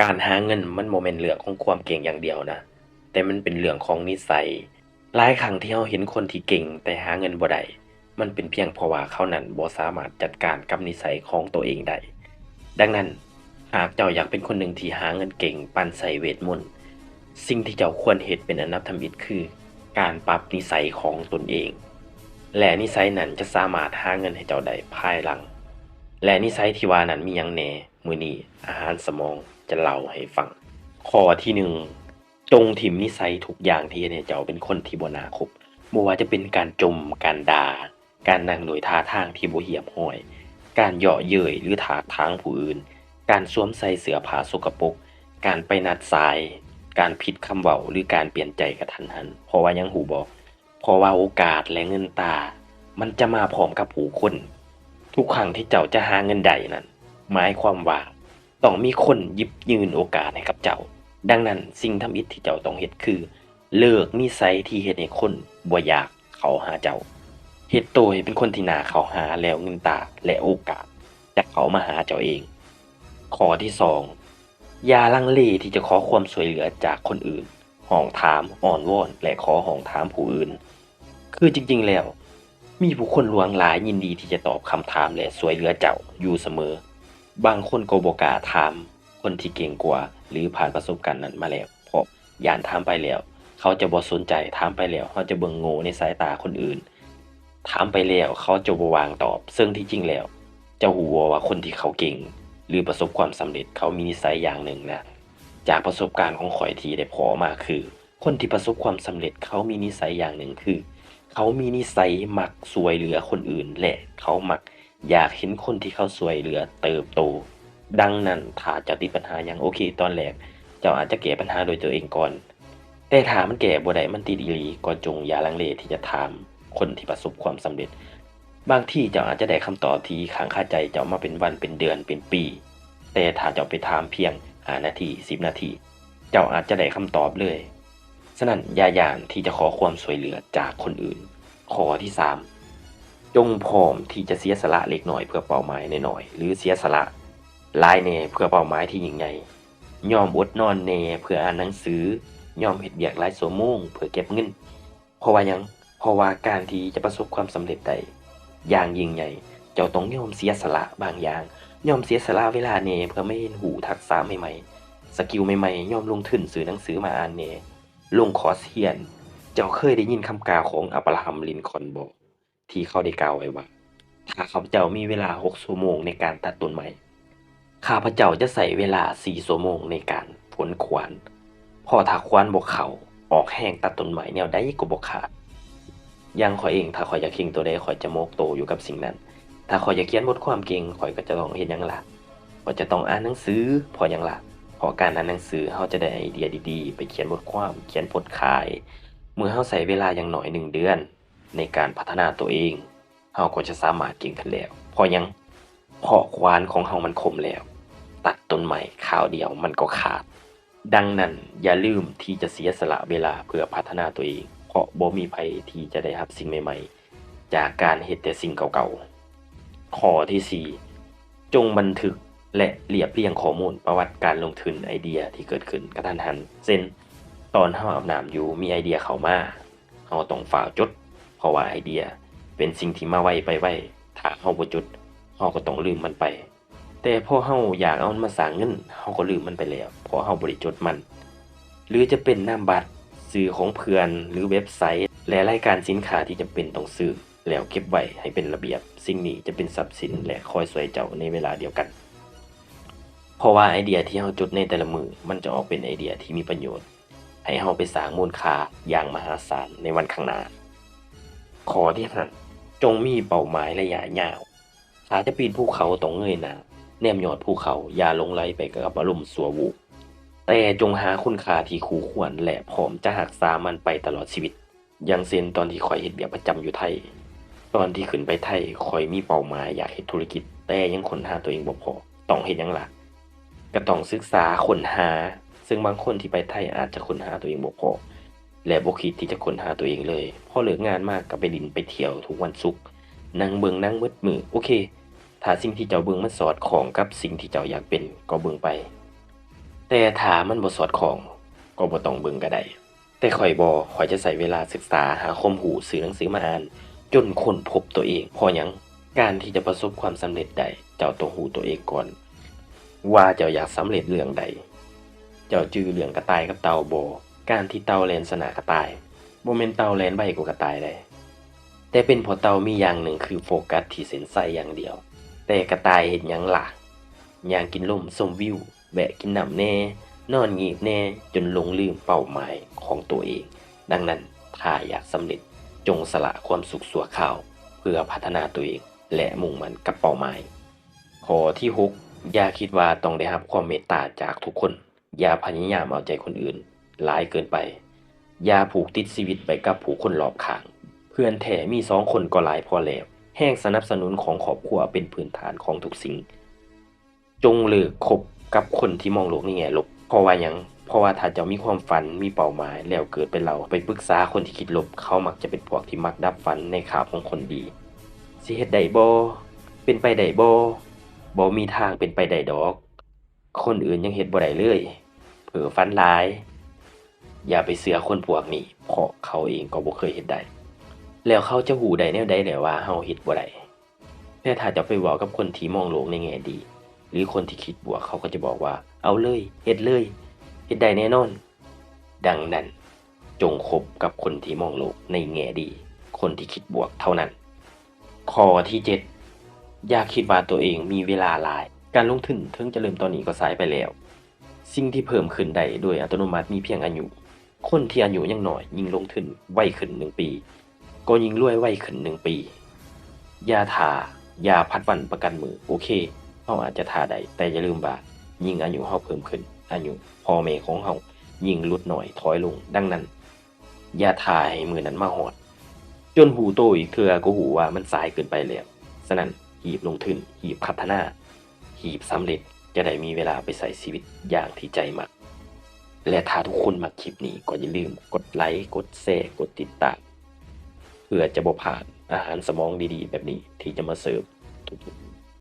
ການຫາເງິນມັນບໍ່ແມ່ນເລື່ອງຂອງຄວາມເກັ່ງຢ່າງດຽວນະ, ແຕ່ມັນເປັນເລື່ອງຂອງນິໄສ. ຫຼາຍຄັ້ງທີ່ເຮົາເຫັນຄົນທີ່ເກັ່ງແຕ່ຫາເງິນບໍ່ໄດ້, ມັນເປັນພຽງເພາະວ່າເຂົານັ້ນບໍ່ສາມາດຈັດການກັບນິໄສຂອງໂຕເອງໄດ້. ດັ່ງນັ້ນ, ຫາກເຈົ້າຢາກເປັນຄົນໜຶ່ງທີ່ຫາເງິນເກັ່ງປານໃຊ້ເວດມົນ, ສິ່ງທີ່ເຈົ້າຄວນເຮັດເປັນອັນດັບທຳອິດຄືການປັບນິໄສຂອງຕົນເອງ, ແລະ ນິໄສນັ້ນຈະສາມາດຫາເງິນໃຫ້ເຈົ້າໄດ້ພາຍຫຼັງ. ແລະ ນິໄສທີ່ວ່ານັ້ນມີຫຍັງແດ່? ມື້ນີ້ອາຫານສະໝອງຈະເລົ່າໃຫ້ຟັງ. ຂໍ້ທີໜຶ່ງ, ຈົ່ງຖິ້ມນິໄສທຸກຢ່າງທີ່ເຮັດໃຫ້ເຈົ້າເປັນຄົນທີ່ບໍ່ໜ້າຄົບ, ບໍ່ວ່າຈະເປັນການຈົ່ມ, ການດ່າ, ການນັ່ງດ້ວຍທ່າທາງທີ່ບໍ່ຮຽບຮ້ອຍ, ການເຍາະເຍີ້ຍ ຫຼື ຖາກຖາງຜູ້ອື່ນ, ການສວມໃສ່ເສື້ອຜ້າສົກກະປົກ, ການໄປນັດສາຍ, ການຜິດຄຳເວົ້າ ຫຼື ການປ່ຽນໃຈກະທັນຫັນ. ເພາະວ່າຫຍັງຮູ້ບໍ່? ເພາະວ່າໂອກາດ ແລະ ເງິນຕາ ມັນຈະມາພ້ອມກັບຜູ້ຄົນ. ທຸກຄັ້ງທີ່ເຈົ້າຈະຫາເງິນໄດ້ນັ້ນ ໝາຍຄວາມວ່າ ຕ້ອງມີຄົນຫຍິບຍື່ນໂອກາດໃຫ້ກັບເຈົ້າ. ດັ່ງນັ້ນ, ສິ່ງທຳອິດທີ່ເຈົ້າຕ້ອງເຮັດຄື ເລີກນິໄສທີ່ເຮັດໃຫ້ຄົນບໍ່ຢາກເຂົ້າຫາເຈົ້າ. ເຮັດໂຕໃຫ້ເປັນຄົນທີ່ໜ້າເຂົ້າຫາ, ແລ້ວເງິນຕາ ແລະ ໂອກາດຈະເຂົ້າມາຫາເຈົ້າເອງ. ຂໍ້ທີສອງ, ຢ່າລັງເລທີ່ຈະຂໍຄວາມຊ່ວຍເຫຼືອຈາກຄົນອື່ນ. ຮ້ອງຖາມ, ອ້ອນວອນ ແລະ ຂໍຮ້ອງຖາມຜູ້ອື່ນ. ຄືຈິງໆແລ້ວ, ມີຜູ້ຄົນຫຼວງຫຼາຍຍິນດີທີ່ຈະຕອບຄຳຖາມ ແລະ ຊ່ວຍເຫຼືອເຈົ້າຢູ່ສະເໝີ. ບາງຄົນກໍບໍ່ກ້າຖາມຄົນທີ່ເກັ່ງກວ່າ ຫຼື ຜ່ານປະສົບການນັ້ນມາແລ້ວ, ເພາະຢ້ານຖາມໄປແລ້ວເຂົາຈະບໍ່ສົນໃຈ, ຖາມໄປແລ້ວເຮົາຈະເບິ່ງໂງ່ໃນສາຍຕາຄົນອື່ນ, ຖາມໄປແລ້ວເຂົາຈະບໍ່ຫວ່າງຕອບ. ເຊິ່ງທີ່ຈິງແລ້ວ, ເຈົ້າຮູ້ບໍ່ວ່າຄົນທີ່ເຂົາເກັ່ງ ຫຼື ປະສົບຄວາມສຳເລັດ ເຂົາມີນິໄສຢ່າງໜຶ່ງນະ? ຈາກປະສົບການຂອງຂ້ອຍທີ່ໄດ້ພໍ້ມາຄື ຄົນທີ່ປະສົບຄວາມສຳເລັດ ເຂົາມີນິໄສຢ່າງໜຶ່ງຄື ເຂົາມີນິໄສມັກຊ່ວຍເຫຼືອຄົນອື່ນ ແລະ ເຂົາມັກຢາກເຫັນຄົນທີ່ເຂົາຊ່ວຍເຫຼືອເຕີບໂຕ. ດັ່ງນັ້ນ, ຖ້າເຈົ້າຕິດບັນຫາຫຍັງ, ໂອເຄ, ຕອນແລກເຈົ້າອາດຈະແກ້ບັນຫາໂດຍຕົວເອງກ່ອນ, ແຕ່ຖ້າມັນແກ້ບໍ່ໄດ້, ມັນຕິດອີ່ຫຼີ, ກໍຈົ່ງຢ່າລັງເລທີ່ຈະຖາມຄົນທີ່ປະສົບຄວາມສຳເລັດ. ບາງທີເຈົ້າອາດຈະໄດ້ຄຳຕອບທີ່ຄ້າງຄາໃຈເຈົ້າມາເປັນວັນ, ເປັນເດືອນ, ເປັນປີ, ແຕ່ຖ້າເຈົ້າໄປຖາມພຽງຫ້ານາທີ, ສິບນາທີ, ເຈົ້າອາດຈະໄດ້ຄຳຕອບເລີຍ. ສະນັ້ນ, ຢ່າຢ້ານທີ່ຈະຂໍຄວາມຊ່ວຍເຫຼືອຈາກຄົນອື່ນ. ຂໍ້ທີສາມ, ຈົ່ງພ້ອມທີ່ຈະເສຍສະຫຼະເລັກນ້ອຍເພື່ອເປົ້າໝາຍນ້ອຍໆ ຫຼື ເສຍສະຫຼະຫຼາຍແດ່ເພື່ອເປົ້າໝາຍທີ່ຍິ່ງໃຫຍ່. ຍອມອົດນອນແດ່ເພື່ອອ່ານໜັງສື, ຍອມເຮັດວຽກຫຼາຍຊົ່ວໂມງເພື່ອເກັບເງິນ. ເພາະວ່າຫຍັງ? ເພາະວ່າການທີ່ຈະປະສົບຄວາມສຳເລັດໄດ້ຢ່າງຍິ່ງໃຫຍ່, ເຈົ້າຕ້ອງຍອມເສຍສະຫຼະບາງຢ່າງ, ຍອມເສຍສະຫຼະເວລາແດ່ເພື່ອມາຮຽນຮູ້ທັກສະໃໝ່ໆ, ສະກິວໃໝ່ໆ, ຍອມລົງທຶນຊື້ໜັງສືມາອ່ານແດ່, ລົງຄອສຮຽນ. ເຈົ້າເຄີຍໄດ້ຍິນຄຳກ່າວຂອງອາບຣາຮາມ ລິນຄອນ ບໍ່? ທີ່ເຂົາໄດ້ກ່າວໄວ້ວ່າ, ຖ້າຂ້າພະເຈົ້າມີເວລາຫົກຊົ່ວໂມງໃນການຕັດຕົ້ນໄມ້, ຂ້າພະເຈົ້າຈະໃຊ້ເວລາສີ່ຊົ່ວໂມງໃນການຝົນຂວານ, ເພາະຖ້າຂວານບໍ່ເຂົ້າ, ອອກແຮງຕັດຕົ້ນໄມ້ແນວໃດກໍບໍ່ຂາດ. ຢ່າງຂ້ອຍເອງ, ຖ້າຂ້ອຍຢາກເຄັ່ງໂຕໃດ, ຂ້ອຍຈະໝົກໂຕຢູ່ກັບສິ່ງນັ້ນ. ຖ້າຂ້ອຍຢາກຂຽນບົດຄວາມເກັ່ງ, ຂ້ອຍກໍຈະຕ້ອງເຮັດຫຍັງລະ? ຂ້ອຍຈະຕ້ອງອ່ານໜັງສື. ເພາະຫຍັງລະ? ເພາະການອ່ານໜັງສື, ເຮົາຈະໄດ້ໄອເດຍດີໆ ໄປຂຽນບົດຄວາມ, ຂຽນໂພສຂາຍ. ເມື່ອເຮົາໃຊ້ເວລາຢ່າງໜ້ອຍໜຶ່ງເດືອນ ໃນການພັດທະນາຕົວເອງ, ເຮົາກໍຈະສາມາດເກັ່ງຂຶ້ນແລ້ວ. ເພາະຫຍັງ? ເພາະຂວານຂອງເຮົາມັນຄົມແລ້ວ, ຕັດຕົ້ນໄມ້ຄາວດຽວມັນກໍຂາດ. ດັ່ງນັ້ນ, ຢ່າລືມທີ່ຈະເສຍສະຫຼະເວລາເພື່ອພັດທະນາຕົວເອງ, ເພາະບໍ່ມີໃຜທີ່ຈະໄດ້ຮັບສິ່ງໃໝ່ໆ ຈາກການເຮັດແຕ່ສິ່ງເກົ່າໆ. ຂໍ້ທີສີ່, ຈົ່ງບັນທຶກ ແລະ ລຽບລຽງຂໍ້ມູນປະຫວັດການລົງທຶນ, ໄອເດຍທີ່ເກີດຂຶ້ນກະທັນຫັນ. ເຊັ່ນ, ຕອນເຮົາອາບນ້ຳຢູ່, ມີໄອເດຍເຂົ້າມາ, ເຮົາຕ້ອງຟ້າວຈົດ, ເພາະວ່າໄອເດຍເປັນສິ່ງທີ່ມາໄວໄປໄວ, ຖ້າເຮົາບໍ່ຈົດ, ເຮົາກໍຕ້ອງລືມມັນໄປ. ແຕ່ພໍເຮົາຢາກເອົາມັນມາສ້າງເງິນ, ເຮົາກໍລືມມັນໄປແລ້ວ, ເພາະເຮົາບໍ່ໄດ້ຈົດມັນ. ຫຼືຈະເປັນນາມບັດ, ຊື່ຂອງເພື່ອນ, ຫຼືເວັບໄຊ ແລະ ລາຍການສິນຄ້າທີ່ຈຳເປັນຕ້ອງຊື້, ແລ້ວເກັບໄວ້ໃຫ້ເປັນລະບຽບ. ສິ່ງນີ້ຈະເປັນຊັບສິນ ແລະ ຄອຍຊ່ວຍເຈົ້າໃນເວລາດຽວກັນ. ເພາະວ່າໄອເດຍທີ່ເຮົາຈົດໃນແຕ່ລະມື້, ມັນຈະອອກເປັນໄອເດຍທີ່ມີປະໂຫຍດ ໃຫ້ເຮົາໄປສ້າງມູນຄ່າຢ່າງມະຫາສານໃນວັນຂ້າງໜ້າ. ຂໍ້ທີຫ້າ, ຈົ່ງມີເປົ້າໝາຍໄລຍະຍາວ. ຖ້າຈະປີນພູເຂົາ, ຕ້ອງເງີຍໜ້າແນມຍອດພູເຂົາ, ຢ່າຫຼົງໄຫຼໄປກັບອາລົມຊົ່ວວູບ, ແຕ່ຈົ່ງຫາຄຸນຄ່າທີ່ຄູ່ຄວນ ແລະ ພ້ອມຈະຮັກສາມັນໄປຕະຫຼອດຊີວິດ. ຢ່າງເຊັ່ນ, ຕອນທີ່ຂ້ອຍເຮັດວຽກປະຈຳຢູ່ໄທ, ຕອນທີ່ຂຶ້ນໄປໄທ, ຂ້ອຍມີເປົ້າໝາຍຢາກເຮັດທຸລະກິດ, ແຕ່ຍັງຄົ້ນຫາຕົວເອງບໍ່ພໍ. ຕ້ອງເຮັດຫຍັງລະ? ກໍຕ້ອງສຶກສາຄົ້ນຫາ, ເຊິ່ງບາງຄົນທີ່ໄປໄທອາດຈະຄົ້ນຫາຕົວເອງບໍ່ພໍ ແລະ ບໍ່ຄິດທີ່ຈະຄົ້ນຫາຕົວເອງເລີຍ. ພໍເລີກງານມາກໍໄປຫຼິ້ນໄປທ່ຽວທຸກວັນສຸກ, ນັ່ງເບິ່ງໜັງໝົດມື້. ໂອເຄ, ຖ້າສິ່ງທີ່ເຈົ້າເບິ່ງມັນສອດຄ່ອງກັບສິ່ງທີ່ເຈົ້າຢາກເປັນ, ກໍເບິ່ງໄປ. ແຕ່ຖ້າມັນບໍ່ສອດຄ່ອງ ກໍບໍ່ຕ້ອງເບິ່ງກໍໄດ້. ແຕ່ຂ້ອຍບໍ່, ຂ້ອຍຈະໃຊ້ເວລາສຶກສາຫາຄວາມຮູ້, ຊື້ໜັງສືມາອ່ານ ຈົນຄົ້ນພົບຕົວເອງ. ເພາະຫຍັງ? ການທີ່ຈະປະສົບຄວາມສຳເລັດໄດ້, ເຈົ້າຕ້ອງຮູ້ຕົວເອງກ່ອນວ່າເຈົ້າຢາກສຳເລັດເລື່ອງໃດ. ເຈົ້າຈື່ເລື່ອງກະຕ່າຍກັບເຕົ່າບໍ່? ການທີ່ເຕົ່າແລ່ນຊະນະກະຕ່າຍ, ບໍ່ແມ່ນເຕົ່າແລ່ນໄວກວ່າກະຕ່າຍໃດ, ແຕ່ເປັນເພາະເຕົ່າມີຢ່າງໜຶ່ງຄືໂຟກັສທີ່ເສັ້ນໄຊຢ່າງດຽວ. ແຕ່ກະຕ່າຍເຮັດຫຍັງລະ? ຍ່າງກິນລົມ, ຊົມວິວ, ແວະກິນນ້ຳແດ່, ນອນງີບແດ່, ຈົນຫຼົງລືມເປົ້າໝາຍຂອງຕົວເອງ. ດັ່ງນັ້ນ, ຖ້າຢາກສຳເລັດ, ຈົ່ງສະຫຼະຄວາມສຸກຊົ່ວຄາວ ເພື່ອພັດທະນາຕົວເອງ ແລະ ມຸ່ງໝັ້ນກັບເປົ້າໝາຍ. ຂໍ້ທີຫົກ, ຢ່າຄິດວ່າຕ້ອງໄດ້ຮັບຄວາມເມດຕາຈາກທຸກຄົນ. ຢ່າພະຍາຍາມເອົາໃຈຄົນອື່ນຫຼາຍເກີນໄປ. ຢ່າຜູກຕິດຊີວິດໄປກັບຜູ້ຄົນລອບຂ້າງ. ເພື່ອນແທ້ມີສອງຄົນກໍຫຼາຍພໍແລ້ວ. ແຮງສະໜັບສະໜູນຂອງຄອບຄົວເປັນພື້ນຖານຂອງທຸກສິ່ງ. ຈົ່ງເລີກຄົບກັບຄົນທີ່ມອງໂລກໃນແງ່ລົບ. ເພາະວ່າຫຍັງ? ເພາະວ່າຖ້າເຈົ້າມີຄວາມຝັນ, ມີເປົ້າໝາຍ, ແລ້ວເກີດໄປເລົ່າ, ໄປປຶກສາຄົນທີ່ຄິດລົບ, ເຂົາມັກຈະເປັນພວກທີ່ມັກດັບຝັນໃນຄາບຂອງຄົນດີ. ຊິເຮັດໄດ້ບໍ່? ເປັນໄປໄດ້ບໍ່? ບໍ່ມີທາງເປັນໄປໄດ້ດອກ. ຄົນອື່ນຍັງເຮັດບໍ່ໄດ້ເລີຍ. ເພ້ອຝັນຫຼາຍ. ຢ່າໄປເຊື່ອຄົນພວກນີ້, ເພາະເຂົາເອງກໍບໍ່ເຄີຍເຮັດໄດ້. ແລ້ວເຂົາຈະຮູ້ໄດ້ແນວໃດແຫຼະວ່າເຮົາເຮັດບໍ່ໄດ້? ແຕ່ຖ້າເຈົ້າໄປເວົ້າກັບຄົນທີ່ມອງໂລກໃນແງ່ດີ ຫຼື ຄົນທີ່ຄິດບວກ, ເຂົາກໍຈະບອກວ່າ, ເອົາເລີຍ, ເຮັດເລີຍ, ເຮັດໄດ້ແນ່ນອນ. ດັ່ງນັ້ນ, ຈົ່ງຄົບກັບຄົນທີ່ມອງໂລກໃນແງ່ດີ, ຄົນທີ່ຄິດບວກເທົ່ານັ້ນ. ຂໍ້ທີເຈັດ, ຢ່າຄິດວ່າຕົວເອງມີເວລາຫຼາຍ. ການລົງທຶນເຖິງຈະເລີ່ມຕອນນີ້ກໍສາຍໄປແລ້ວ. ສິ່ງທີ່ເພີ່ມຂຶ້ນໄດ້ໂດຍອັດຕະໂນມັດມີພຽງອາຍຸ. ຄົນທີ່ອາຍຸຍັງນ້ອຍຍິ່ງລົງທຶນໄວຂຶ້ນໜຶ່ງປີ ກໍຍິ່ງລວຍໄວຂຶ້ນໜຶ່ງປີ. ຢ່າຖ້າ, ຢ່າຜັດວັນປະກັນມື້. ໂອເຄ, ເຮົາອາດຈະຖ້າໄດ້, ແຕ່ຢ່າລືມວ່າຍິ່ງອາຍຸເຮົາເພີ່ມຂຶ້ນ, ອາຍຸພໍ່ແມ່ຂອງເຮົາຍິ່ງຫຼຸດນ້ອຍຖອຍລົງ. ດັ່ງນັ້ນ, ຢ່າຖ້າໃຫ້ມື້ນັ້ນມາຮອດ, ຈົນຮູ້ໂຕອີກເທື່ອກໍຮູ້ວ່າມັນສາຍເກີນໄປແລ້ວ. ສະນັ້ນ, ຮີບລົງທຶນ, ຮີບພັດທະນາ, ຮີບສຳເລັດ, ຈະໄດ້ມີເວລາໄປໃຊ້ຊີວິດຢ່າງທີ່ໃຈມັກ. ແລະ ຖ້າທຸກຄົນມັກຄລິບນີ້ ກໍຢ່າລືມກົດໄລ, ກົດແຊ, ກົດຕິດຕາມ ເພື່ອຈະບໍ່ພາດອາຫານສະໝອງດີໆແບບນີ້ ທີ່ຈະມາເສີມທຸກໆ